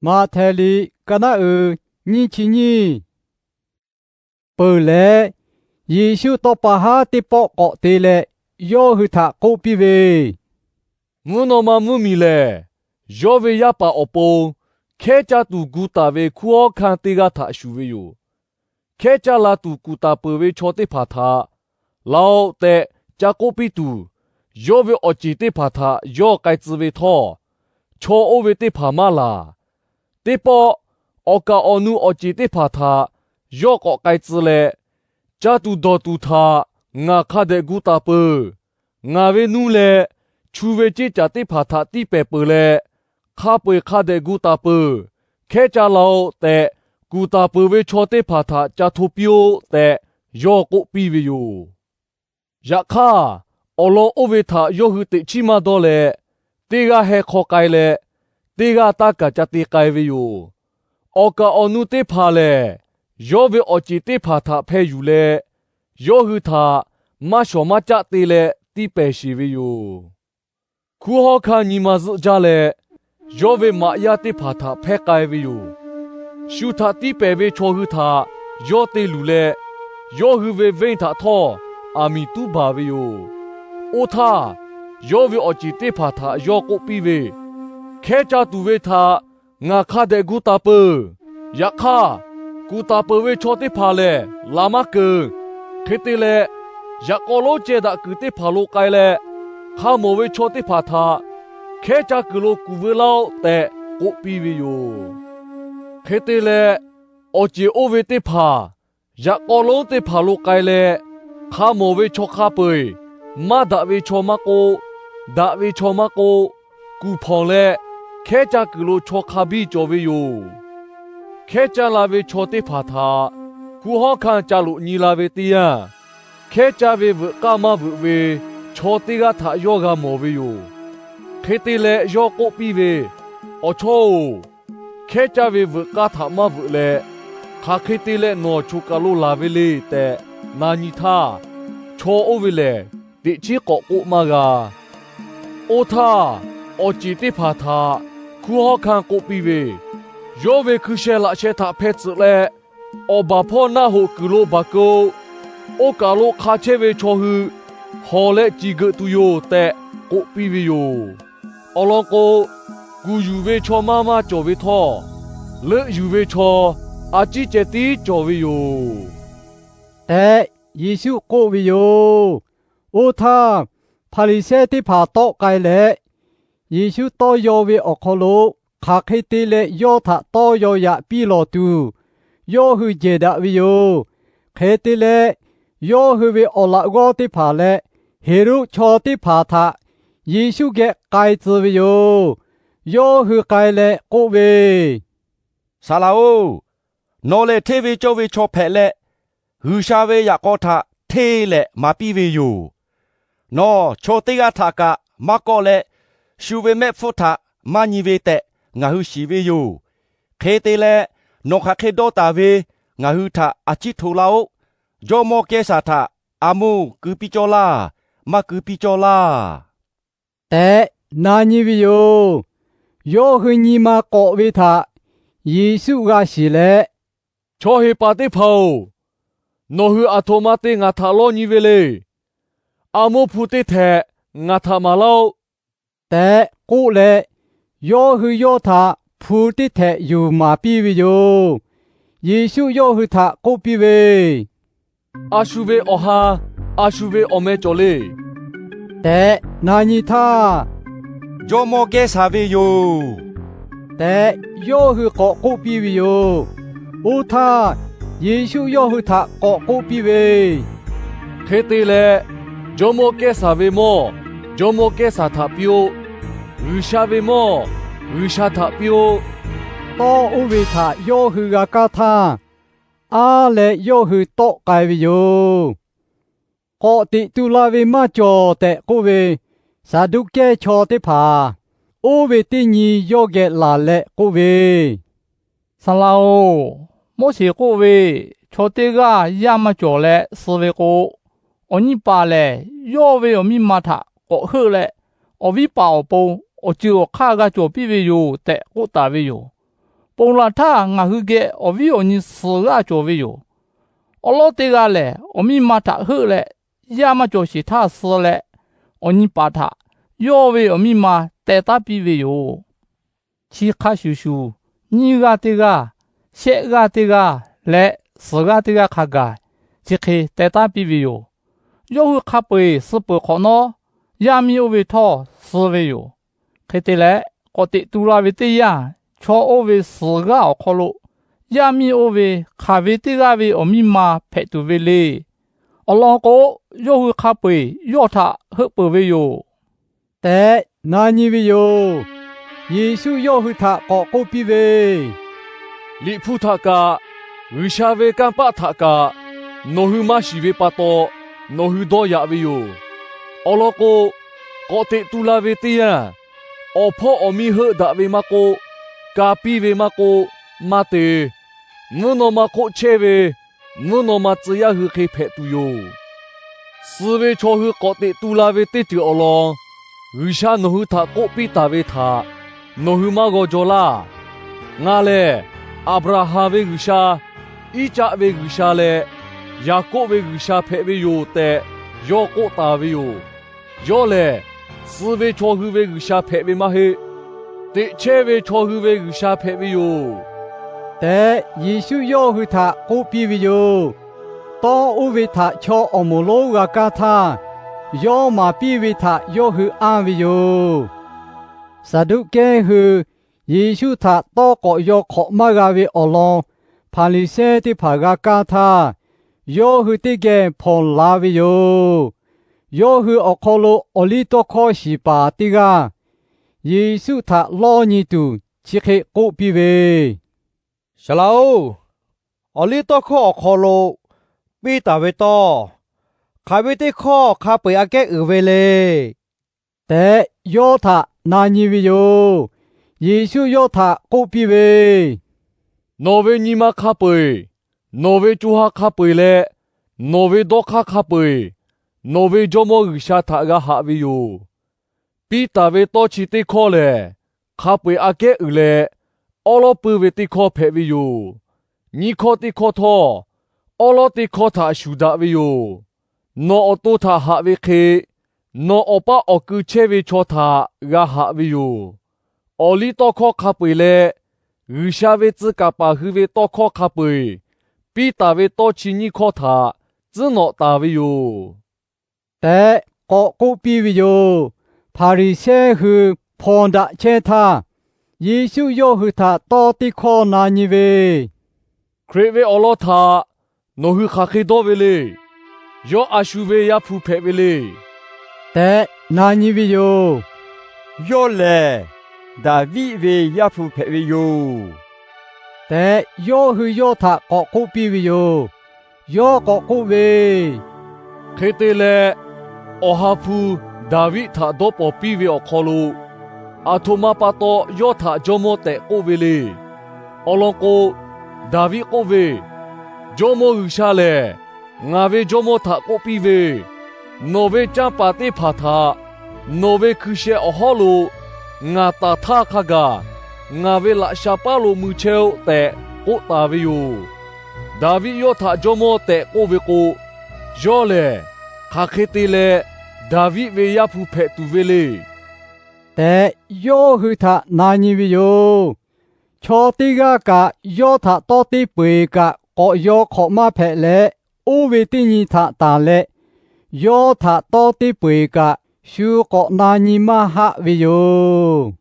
Maꞈhtehˍ liꞈ ka naˉ uiˍ nyiˇ chi nyiˇ. Peuˬ leh, Yeˍsuˆ tawˇ pa haˉ teˇ pawˆ k'awꞈ te leh yawˇ hui htaꞈ k'oˆ piˇ ve, Mvuhˇ naw ma mvuhˇmiˬ lehˬ, yawˇ ve yaˇ paˍ awˬ pon hkehˉ caˇ tuˬ gu taˍ ve hkunˉ hawˉ hkanˇ teˇ g'aˇ htaꞈ shuˍ ve yoˬ. Hkehˉ caˇ la tuˬ kuˬ taˍ peuˬ ve chaw teˇ hpaˍ htaꞈ, Laˬ-oꞈ tehꞈ ca k'oˆ piˇ tuˬ, yawˇ ve awˬ ceˬ teˇ hpaˍ htaꞈ yawˇ k'ai tcuh ve htawˇ, chaw oˇ ve teˇ hpaˍ maˇ laˬ. Teˇ pawˆ awˬ kaˍ awˬ nu awˬ ceˬ teˇ hpaˍ htaꞈ yawˇ k'awꞈ k'ai tcuh leh, Caˇ tuˬ dawˬ tuˬ htaꞈ ngaˬ hk'a dehꞈ gu taˍ peuˬ. Ngaˬ ve nuˇ leh chu ve ceˇ caˬ teˇ hpaˍ htaꞈ tiˇ pehˍ peuˬ leh, hk'a peu-eˬ hk'a dehꞈ gu taˍ peuˬ. Hkehˉ caˇ laˬ-oꞈ tehꞈ kuˬ taˍ peuˬ ve chaw teˇ hpaˍ htaꞈ ca hto piˇ-oˆ tehꞈ yawˇ k'oˆ piˇ ve yoˬ. Yaꞈ hk'aˇ, awˬ lawn oˇ ve htaꞈ yawˇ hui teꞈ chiˉ maˇ dawˇ leh, teˇ g'aˇ heh hk'aw k'ai leh, teˇ g'aˇ taˇ kaˬ ca te k'ai ve yoˬ. Awˬ kaˍ awˬ nu teˇ hpaˍ lehˬ, yawˇ ve awˬ ceˬ teˇ hpaˍ htaꞈ hpeh yuˬ leh, yawˇ hui htaꞈ maˇ shawˍ maˇ caˆ te leh tiˇ pehˍ sheˬ ve yoˬ. Hkunˉ hawˉ hkanˇ nyi ma zuhˆ jaˇ leh, yawˇ ve maꞈ yaˇ teˇ hpaˍ htaꞈ hpehˇ k'ai ve yoˬ. Shu htaꞈ tiˇ pehˍ ve chaw hui htaꞈ yawˇ te luˬ leh, yawˇ hui ve venˇ htaꞈ htawˇ aˬ miˍ tuˉ baˬ ve yoˬ. Oˇ htaˇ, yawˇ ve awˬ ceˬ teˇ hpaˍ htaꞈ yawˇ k'oˆ piˇ ve, Hkehˉ caˇ tuˬ ve htaꞈ ngaˬ hk'a dehꞈ gu taˍ peuˬ. Yaꞈ hk'aˇ, kuˬ taˍ peuˬ ve chaw teˇ hpaˍ lehˬ laˬ maˇ keunˍ. Hk'e te leh, yaꞈ k'aw lonˉ ceh daꞈ kuiˬ teˇ hpaˍ lo k'ai leh, hk'a mawˬ ve chaw teˇ hpaˍ htaꞈ hkehˉ caˇ kuiˬ lo kuˬ veu laˇ-oˆ tehꞈ k'oˆ piˇ ve yoˬ. Hk'e te leh, awˬ ceˬ oˇ ve teˇ hpaˍ yaꞈ k'aw lonˉ teˇ hpaˍ lo k'ai leh, hk'a mawˬ ve chaw hk'a peu-eˬ, maˇ daꞈ ve chaw maˇ k'oˆ, daꞈ ve chaw maˇ k'oˆ, kuˬ hpawnˬ leh hkehˉ caˇ kuiˬ lo chaw hk'a biˇ cawˬ ve yoˬ. Hkehˉ caˇ la ve chaw teˇ hpaˍ htaꞈ hkunˉ hawˉ hkanˇ ca loꞈ nyi la ve teˇ yanˇ, hkehˉ caˇ ve veuꞈ k'aˇ maˇ veuꞈ ve chaw teˇ g'aˇ htaꞈ yawˇ g'a mawˬ ve yoˬ. Hk'e te leh yawˇ k'oˆ piˇ ve, Awˬ chawˇ-oˬ, hkehˉ caˇ ve veuꞈ k'aˇ htaꞈ maˇ veuꞈ leh, hk'aˬ hk'e te leh nawˬ choˬ kaˬ lo laˬ ve le tehꞈ na nyi htaˇ, chaw oˇ ve lehˬ teꞈ chiˉ k'awꞈ k'oˆ maˇ g'a. Oˇ htaˇ, awˬ ceˬ teˇ hpaˍ htaꞈ hkunˉ hawˉ hkanˇ k'oˆ piˇ ve, Yawˇ ve hkui sheh laꞈ sheh htaꞈ hpeh tsuhꞈ leh, awˬ baˬ hpawˇ naˆ hoꞈ kuiˬ lo baˬ keu-o. Oˇ kaˬ lo hk'a chehˇ ve chaw hui hawˬ leh ciˬ geuꞈ tuˬ yoˬ tehꞈ k'oˆ piˇ ve yoˬ. Awˬ lawn k'o, kuˬ yuˬ ve chaw maˇ maˇ cawˬ ve htawˇ, leuˆ yuˬ ve chaw a ciˉ ceh tiˉ cawˬ ve yoˬ tehꞈ Yeˍsuˆ k'oˆ ve yoˬ. Oˇ htaˇ, Hpaˍriˍsehˇ teˇ hpaˍ tawˆ k'ai leh, Yeˍsuˆ tawˇ yaw ve awˬ hk'aw lo hk'aˬ hk'e te leh yawˇ htaꞈ tawˇ yaw yaꞈ piˇ lawˬ tuˬ, yawˇ hui jehˬ daꞈ ve yoˬ. Hk'e te leh, yawˇ hui ve awˬ laꞈ g'awˇ teˇ hpaˍ leh Heˍroˆ chaw teˇ hpaˍ htaꞈ Yeˍsuˆ geh k'ai tcuh ve yoˬ. Yawˇ hui k'ai leh k'oˆ ve, Saˍ laꞈ-oˬ, nawˬ lehˬ hteˇ ve cawˇ ve chaw hpehꞈ leh, G'uiˬsha ve yaꞈ k'aw htaꞈ hteˇ leh maˍ piˇ ve yoˬ. Nawˬ chaw teˇ g'aˇ htaꞈ kaꞈ maˇ kawˆ leh, shu ve mehˆ hpfuhˇ htaꞈ maˇ nyi ve tehꞈ ngaˬ hui shiˍ ve yoˬ. Hk'e te leh, nawˬ hk'aˬ hk'e dawˇ taˍ ve ngaˬ hui htaꞈ a ciˉ hto laˇ-oˆ. Jawˇmawˇ Kehˇsaˍ htaꞈ a moˇ keu piˇ cawˇ laˇ, maˇ keu piˇ cawˇ laˇ tehꞈ na nyi ve yoˬ. Yawˇ hui nyi ma k'awꞈ ve htaꞈ Yeˍsuˆ g'a shiˍ leh, Chaw heˍ paˍ teˇ hpaˍ-oˬ, nawˬ hui aˬ htoꞈ ma te ngaˬ htaꞈ lawˇ nyi ve le. A moˇ hpu teˇ htehꞈ ngaˬ htaꞈ maˍ laˇ-oˆ tehꞈ k'oˆ leh, yawˇ hui yawˇ htaꞈ hpu teˇ htehꞈ yuˬ maˍ piˇ ve yoˬ. Yeˍsuˆ yawˇ hui htaꞈ k'oˆ piˇ ve, A shu ve awˬ ha a shu ve awˬ meh cawˬ le tehꞈ na nyi htaˇ, Jawˇmawˇ Kehˇsaˍ ve yoˬ tehꞈ yawˇ hui k'awꞈ k'oˆ piˇ ve yoˬ. Oˇ htaˇ, Yeˍsuˆ yawˇ hui htaꞈ k'awꞈ k'oˆ piˇ ve, Hk'e te leh, jawˇmawˇ Kehˇsaˍ ve mawˇ jawˇmawˇ Kehˇsaˍ htaꞈ piˇ-oˆ. G'uiˬsha ve mawˇ G'uiˬsha htaꞈ piˇ-oˆ tawˇ oˇ ve htaꞈ yawˇ hui g'a kaˇ htaˇ, aˉ leh yawˇ hui tawˆ k'ai ve yoˬ. K'awꞈ teꞈ tu la ve maˇ cawˬ tehꞈ k'oˆ ve Saˍduˆkehˇ chaw teˇ hpaˍ oˇ ve teˇ nyi yawˇ geh laˬ leh k'oˆ ve, Saˍ laꞈ-oˬ, Moˉseˍ k'oˆ ve, chaw teˇ g'aˇ yaˇ maˇ cawˬ leh suh ve k'o, awˬ nyi paˍ lehˬ yawˇ ve awˬ miˇ ma htaꞈ k'awꞈ heuˆ leh, awˬ viˉ paˍ awˬ pon awˬ ceuˬ awˬ hk'aˇ g'a cawˬ piˇ ve yoˬ tehꞈ k'oˆ taˍ ve yoˬ. Ponˬ laˬ htaˇ ngaˬ hui geh awˬ viˉ awˬ nyi suhˍ g'aˇ cawˬ ve yoˬ. Awˉ lawˉ teˇ g'aˇ lehˬ, awˬ miˇ ma htaꞈ heuˆ leh, yaˇ maˇ cawˬ sheˍ htaˇ suh leh, awˬ nyi paˍ htaꞈ yawˇ ve awˬ miˇ ma teh taˉ piˇ ve yoˬ. Chi hk'a shuˍ shuˍ, nyiˇ g'aˇ teˇ g'aˇ, shehˆ g'aˇ teˇ g'aˇ leh suhˍ g'aˇ teˇ g'aˇ hk'a gaˬ chi hk'e teh taˉ piˇ ve yoˬ. Yawˇ hui hk'a peu-eˬ suh peuˬ hk'awꞈ nawˉ, yaˇ miˇ oˇ ve htawˇ suh ve yoˬ. Hk'e te leh, k'awꞈ teꞈ tu la ve teˇ yanˇ, chaw oˇ ve suhˍ g'aˇ awˬ hk'aw lo yaˇ miˇ oˇ ve hk'aˬ ve teˇ g'aˇ ve awˬ miˇ ma hpehꞈ tuˬ ve le. Awˬ lawn k'o, yawˇ hui hk'a peu-eˬ yawˇ htaꞈ heuˆ peuˬ ve yoˬ tehꞈ na nyi ve yoˬ. Yeˍsuˆ yawˇ hui htaꞈ k'awꞈ k'oˆ piˇ ve, Liꞈ hpu htaꞈ kaꞈ, G'uiˬsha ve kanˇ paˆ htaꞈ kaꞈ nawˬ hui maˇ shiˍ ve pa taw nawˬ hui dawˇ yaꞈ ve yoˬ. Awˬ lawn k'o, k'awꞈ teꞈ tu la ve teˇ yanˇ, awˬ hpawˇ awˬ miˇ heuˆ daꞈ ve maˇ k'oˆ, ka piˇ ve maˇ k'oˆ, maˇ te. Mvuhˇ naw ma hk'oˆ chehˇ ve mvuhˇ naw ma tcuh yaˇ hui hk'e hpehꞈ tuˬ yoˬ. Suh ve chaw hui k'awꞈ teꞈ tu la ve teˇ ceuˬ awˬ lawn G'uiˬsha nawˬ hui htaꞈ k'oˆ piˇ taˍ ve htaꞈ nawˬ hui maˇ g'aw jaw laˇ. Ngaˬ lehˬ Aˍbraˍhanˍ ve G'uiˬsha, Iˉcaˆ ve G'uiˬsha leh Yaˍkoˆ ve G'uiˬsha hpehꞈ ve yoˬ tehꞈ yawˇ k'oˆ taˍ ve yoˬ. Yawˇ lehˬ, suh ve chaw hui ve G'uiˬsha hpehꞈ ve maˇ heˆ. Teꞈ chehˇ ve chaw hui ve G'uiˬsha hpehꞈ ve yoˬ tehꞈ, Yeˍsuˆ yawˇ hui htaꞈ k'oˆ piˇ ve yoˬ. Tawˇ oˇ ve htaꞈ chaw awˬ moˍ lonˉ g'a kaˇ htaˇ, yawˇ maˍ piˇ ve htaꞈ yawˇ hui anˇ ve yoˬ. Saˍduˆkehˇ hui Yeˍsuˆ htaꞈ tawˇ k'awꞈ yaw hk'awꞈ maˇ g'a ve awˬ lawn Hpaˍriˍsehˇ teˇ hpaˍ g'a kaˇ htaˇ, yawˇ hui teˇ geh hpawnˬ la ve yoˬ. Yawˇ hui awˬ hk'aw lo awˬliˇtawˇhkawˇ shiˍ paˍ teˇ g'aˇ Yeˍsuˆ htaꞈ lawˇ nyi tuˬ chi hk'e k'oˆ piˇ ve, Saˍ laꞈ-oˬ, awˬliˇtawˇhkawˇ awˬ hk'aw lo piˇ taˍ ve tawˇ, hk'aˬ ve teˇ hkawˇ hk'a peu-eˬ aꞈ kehˉ uiˍ ve le tehꞈ yawˇ htaꞈ na nyi ve yoˬ. Yeˍsuˆ yawˇ htaꞈ k'oˆ piˇ ve, Nawˬ ve nyi ma hk'a peu-eˬ, nawˬ ve co ha hk'a peu-eˬ leh nawˬ ve dawˇ hk'aˇ hk'a peu-eˬ nawˬ ve Jawˇmawˇ G'uiˬsha htaꞈ g'a haꞈ ve yoˬ. Piˇ taˍ ve tawˇ chi teˇ hkawˇ lehˬ, hk'a peu-eˬ aꞈ kehˉ uiˍ leh awˉ lawˉ puiˇ ve teˇ hkawˇ hpehꞈ ve yoˬ. Nyiˇ hkawˇ teˇ hkawˇ htawˇ, awˉ lawˉ teˇ hkawˇ htaꞈ shuˍ daꞈ ve yoˬ. Nawˬ awˬ to htaꞈ haꞈ ve hk'e, nawˬ awˬ paˇ awˬ keu chehˇ ve chaw htaꞈ g'a haꞈ ve yoˬ. Awˬliˇtawˇhkawˇ hk'a peu-eˬ leh G'uiˬsha ve tcuh kaˍ paˍ hui ve tawˇ hkawˇ hk'a peu-eˬ, piˇ taˍ ve tawˇ chi nyiˇ hkawˇ htaꞈ tcuhˉ nawꞈ taˍ ve yoˬ tehꞈ k'awꞈ k'oˆ piˇ ve yoˬ. Hpaˍriˍsehˇ hui hpawnˬ daꞈ chehˇ htaˇ, Yeˍsuˆ yawˇ hui htaꞈ tawˇ teˇ hkawˇ na nyi ve, Hkriꞈ ve awˬ lawn htaꞈ nawˬ hui hk'aˬ hk'e dawˇ ve le. Yawˇ a shu ve Yaˇ hpu hpehꞈ ve le tehꞈ na nyi ve yoˬ. Yawˇ lehˬ, Daˍviˆ ve Yaˇ hpu hpehꞈ ve yoˬ tehꞈ, yawˇ hui yawˇ htaꞈ k'awꞈ k'oˆ piˇ ve yoˬ. Yawˇ k'awꞈ k'oˆ ve, Hk'e te leh, Awˬ ha hpu Daˍviˆ htaꞈ dawˇ pawnˍ piˇ ve awˬ hk'aw lo, aˬ htoꞈ ma pa taw yawˇ htaꞈ Jawˇmawˇ tehꞈ k'oˆ ve le. Awˬ lawn k'o, Daˍviˆ k'oˆ ve, Jawˇmawˇ G'uiˬsha lehˬ ngaˬ ve Jawˇmawˇ htaꞈ k'oˆ piˇ ve, Nawˬ ve canˇ paˍ teˇ hpaˍ htaꞈ nawˬ ve hkui sheh awˬ hawˉ lo ngaˬ taˍ htaˇ hk'a gaˬ ngaˬ ve laꞈ sha paˉ lo mui chehˇ-oˆ tehꞈ k'oˆ taˍ ve yoˬ. Daˍviˆ yawˇ htaꞈ Jawˇmawˇ tehꞈ k'oˆ ve k'o, yawˇ lehˬ hk'aˬ hk'e te leh Daˍviˆ ve Yaˇ hpu hpehꞈ tuˬ ve le tehꞈ yawˇ hui htaꞈ na nyi ve yoˬ. Chaw teˇ g'aˇ kaꞈ yawˇ htaꞈ tawˇ teˇ peu-eˬ kaꞈ k'awꞈ yaw hk'awꞈ maˇ hpehꞈ leh, oˇ ve teˇ nyi htaꞈ tanˬ leh, yawˇ htaꞈ tawˇ teˇ peu-eˬ kaꞈ shu k'awꞈ na nyi maˇ haˆ ve yoˬ.